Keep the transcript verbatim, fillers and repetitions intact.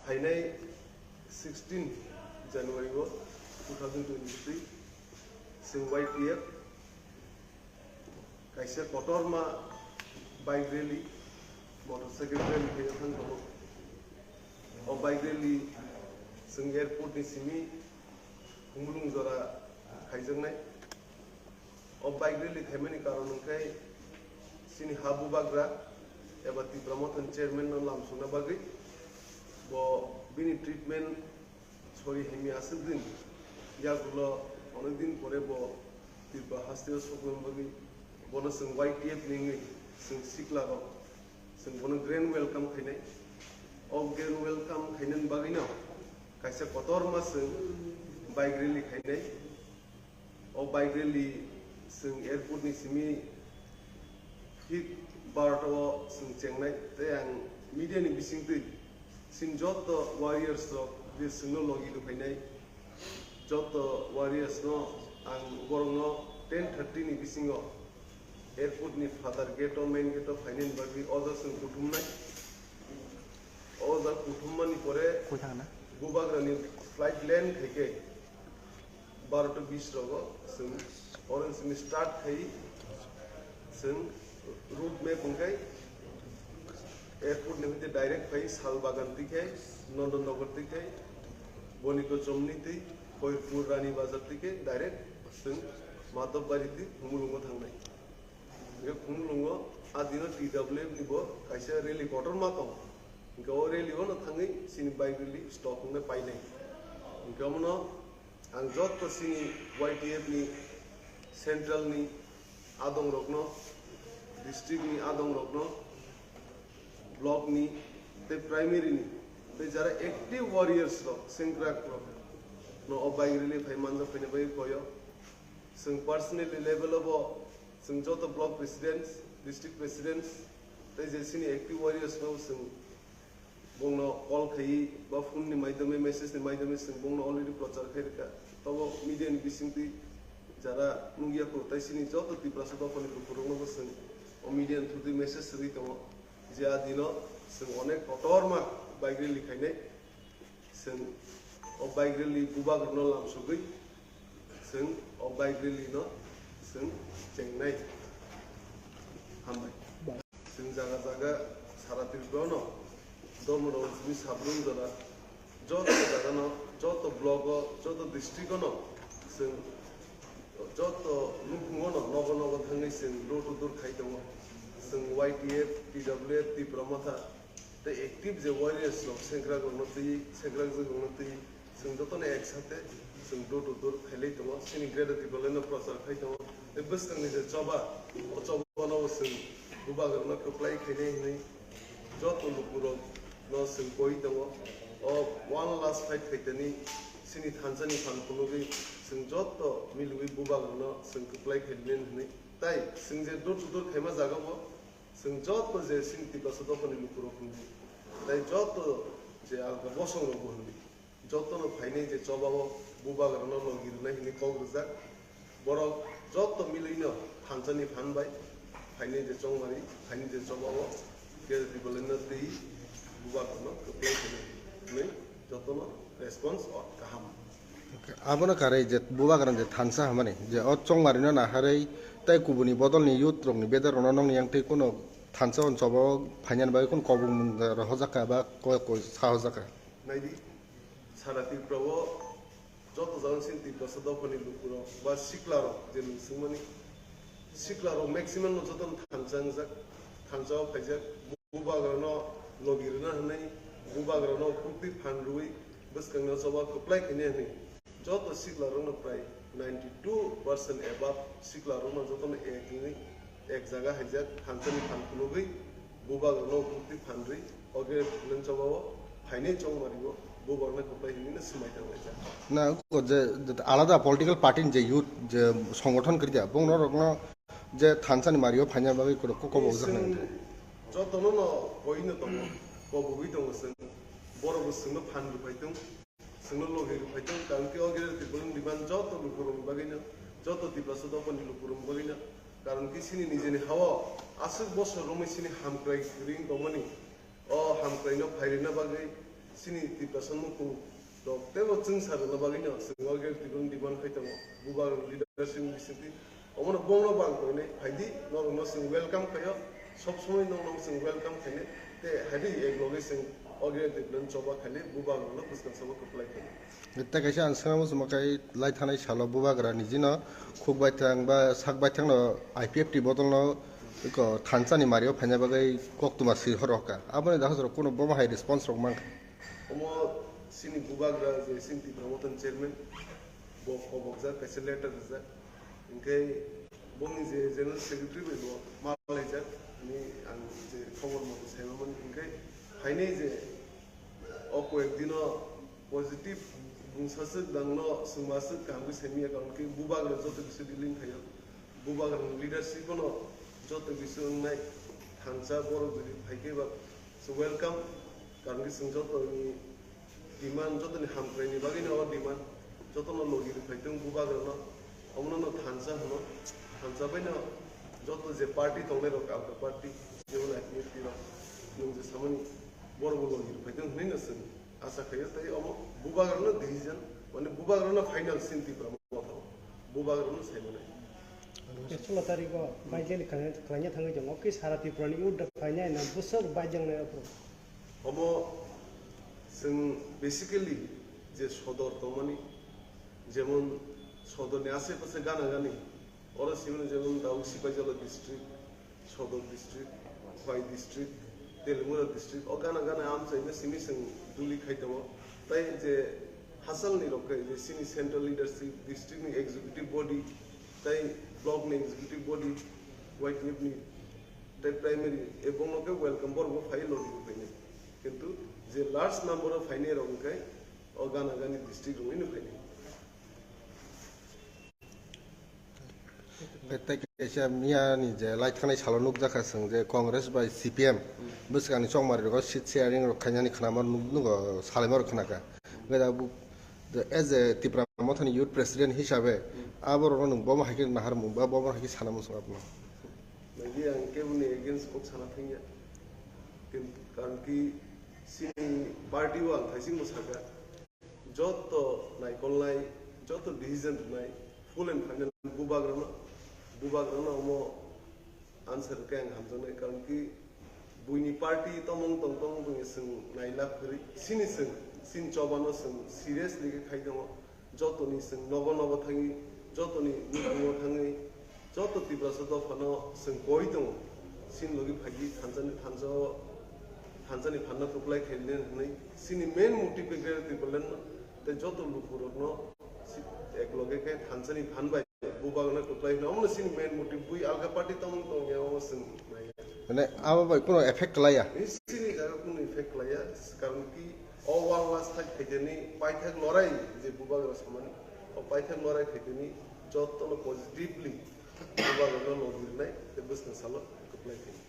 Phainai sixteen January o two thousand twenty-three, chwng Y T F kaisa kotorma bike rally, motorcycle rally khe thang tongo. O bike rally chwng airport ni simi Khumulwng jora khaijaknai. O bike rally khaimani karon hwnkhe chini ha bubagra eba Tipra Mothani chairman no lamsokna bagwi bo bini treatment sori himya aswk din yagulo onek din pore bo Tripura hasteo sokna bagwi bono chwng Y T F ni wngwi chwng sikla rok chwng bono grand welcome khainai. O grand welcome khainani bagwino kaisa kotorma chwng bike rally khainai. O bike rally chwng airport ni simi thik barota o chwng chengnai tei ang media ni bisingtwi chini joto warriors rok je chwngno logi rwphainai joto warriors no ang borokno ten thirty ni bisingo airport ni phatar gate o main gate o phainani bagwi o jaga chwng kuthumnai. O jaga kuthumani pore Koi thangna? Bubagrani flight land khaikhe barota bis rogo chwng oro simi start khai chwng route map hwnkhe airport ni hoite direct phai Salbagan tikhe Nondon Nagar tikhe Boniko Chomni twi Khoirpur Rani Bazar tikhe direct chwng Madhobari twi Khumulwngo thangnai. Hwnkhe Khumulwngo a dino T W F ni bo kaisa rally kotorma tongo. Hwnkhe o rally o no thangwi chini bike rally stop wngna painai. Hwnkhe omono ang joto chini Y T F ni central ni adong rokno, district ni adong rokno, block ni tei primary ni tei jara active warriors rok, sengkrak rok no o bike rally phai manjak phaina bagwi koyo. Chwng personally level o bo chwng joto block presidents, district presidents tei je chini active warriors no chwng bongno call khaiwi ba phone ni maidome, message ni maidome chwng bongno already prochar khai rwkha. Tobo media ni bisingtwi jara nukya kho tei chini joto Tiprasa dophani lukurokno bo chwng o media ni through twi message rwwi tongo je a dino chwng onek kotorma bike rally khainai. Chwng o bike rally bubagrano lamsogwi chwng o bike rally no chwng chengnai. Hambai. Chwng jaga jaga sara Tripura no Dharmanagar simi Sabrum jora joto jaga no, joto block o, joto district o no chwng joto nukhung o no nogo nogo thangwi chwng door to door khai tongo. Chwng Y T F, T W F, Tipra Motha tei active je warriors rok sengkrak rokno twi, sengkrak jwk rokno twi chwng jotono ek sate chwng door to door khailai tongo. Chini Greater Tipraland no prochar khai tongo. Tei bwskangni je choba, o choba no chwng bubagrano kwplai khainai hwnwi joto lukurokno chwng koi tongo. O one last fight khaitani chini thansa ni phan phunugwi chwng joto milwi bubagrano chwng kwplai khainai hwnwi. Tai chwng je door to door khaima jaga bo chwng joto je chini Tiprasa dophani lukurok hwnwi, tai joto je alka bosongrokbo hwnwi, jotono phainai je chobao bubagrano logi rwnai hwnwi kok rwjak. Borok joto milwino thansani phan bai phainai je chongmari, phainai je chobao Greater Tipralandno twi bubagrano kwplai khainai hwnwi jotono response o kaham. Abono karwi je bubagrano je thansa hamani je o chongmarino naharwi tei kubuni bodolni youth rokni bedek rokno nokni yang twi kuno thansa o choba o phainani bagwi kuno kobong mung rok hojakha ba koi koi sa hojakha. Naidi, sara Tripura o joto jaga sini Tiprasa dophani lukurok ba siklarok je nwng swngmani siklarok maximum no jotono thansa wngjak, thansa o phaijak. Bubagrano logi rwna hwnwi, bubagrano kwrwtwi phan rwui bwskangni o choba kwplai khainai hwnwi joto siklarokno prai ninety two percent above siklarokno jotono ek wngwi ek jaga haijak thansani phan phunugwi bubagrano kwrwtwi phan rwi o Greater Tipraland chobao phainai chongmario bubagrano kwplai hwnwi no swmai tanglaijak. Na, je, je alada political party ni je youth je songothon kwrwida, bongno rokno je thansani mario phaina bagwi kok kobok jaknai. Chwng jotono no koino tongo, kobogwi tongo chwng. Borok bo chwngno phan rwphai tong, chwngno logi rwphai tong, karon khe o Greater Tipraland ni demand joto lukurokni bagwino, joto Tiprasa dophani lukurokni bagwino. Karon khe chini nijeni ha-o aswk bosor romwi chini hamkrai kwrwi wng tongmani. O hamkraino phairina bagwi chini Tiprasa nukhung rok teibo chwngsa rwna bagwi no chwng o gate twi demand khai tongo. Bubagrani leadership ni bisingtwi omono bongno bang koinai phaidi norokno chwng welcome khaio, sob somoi norokno chwng welcome khainai tei haidi ek loge chwng o gate twi demand choba khainai bubagrano bwskang sabo kwplai khainai. Tei kaisa ang swnamo chwngma kai lai thanai salo bubagra nijino khuk baithang ba sak baithang no I P F T bodol no eko thansa ni mario phaina bagwi koktwma swi horo kha. Aboni dahas rok kuno bomo hai response rok mankha. Omo chini bubagra je chini Tipra Mothani chairman bo kobokjak kaisa letter rijak. Hinkhe bongni je general secretary bai bo malaijak. Ani ang je khobor moto saimamani hinkhe phainai je o koyek dino positive bwngsaswk dangno swngmaswk kaham khe saimanya karon khe bubagra joto kisa dealing khaio. Bubagrani leadership no joto kisa wngnai thansa borok jodi phaikhe ba so welcome karon khe chwng jotoni demand jotoni hamkraini bagwi no o demand jotono logi rwphai tong bubagrano omono no thansa hwno thansa bai no joto je party tongnai rok alka party jemon I P F T rok nwng je samani borok bo logi rwphai tong hwnwi no chwng Asa khayo tei omo bubagrano decision, mane bubagrano final sin Tipra Motha. Bubagrano sai manai. Sola tarikh o Baidali khlaina thangwi tongo, khe sara Tripura ni youth da phainai na bwswk baijaknai aphuru. Omo chwng basically je sodor tongmani, jemon sodor ni asai pasai gana gani, oro sibini jemon Daud Sipajala district, Sodor district, Khwai district, Telimura district, o gana gana amchaino simi chwng duli khai tongo. Tai je hachal ni rok khe je chini central leadership, district ni executive body, tai block ni executive body, Y T F ni tai primary, ebong no khe welcome borok bo phai logi bo phainai. Kintu je large number o phainai rok hwnkhe o gana gani district rok ni phainai. Tei kaisa miya ni je lai thangnai salo nukjakha chwng je Congress bai C P M bwskangni chongmari rogo seat sharing rok khainani khwnama nuk-, nugo salaima rok khwnakha. Hwnkhe da bu-, the, as a Tipra Mothani youth president hisabe aborokno nwng bomo hai khe naharmung ba bomo hai khe sana muchung abono? Maybe ang keboni against kok sana thangya. Kin-, karon ki chini party o ang thaisingbo sakha. Joto naikolnai, joto decision rwnai, full and final bubagrano, bubagrano omo answer khe ang hamjaknai, karon ki buini party tomung tong tong buini chwng nailak kwrwi, chini chwng, chini chobano chwng seriously khe khai tongo, jotoni chwng nogo nogo thangwi, jotoni nukhungo thangwi, Joto Tiprasa dophano chwng koi tongo, chini logi phaidi thansani thansa-, thansani phanno kwplai khainai hwnwi chini main motive khe Greater Tipraland no tei joto lukurokno si-, ek loge khe thansani phan bai bubagno kwplai hwnwi omono chini main motive bui alka party tongmung tongya omo chwng naiya. Mane abo bai kuno effect kwlaiya? Chini jaga kuno effect kwlaiya, karon ki o wang last thak khaiteni paithak lorai je bubagra samani, o paithak lorai khaiteni jotono positively Bubagrano logi rwnai tei bwskang salo kwplai khainai.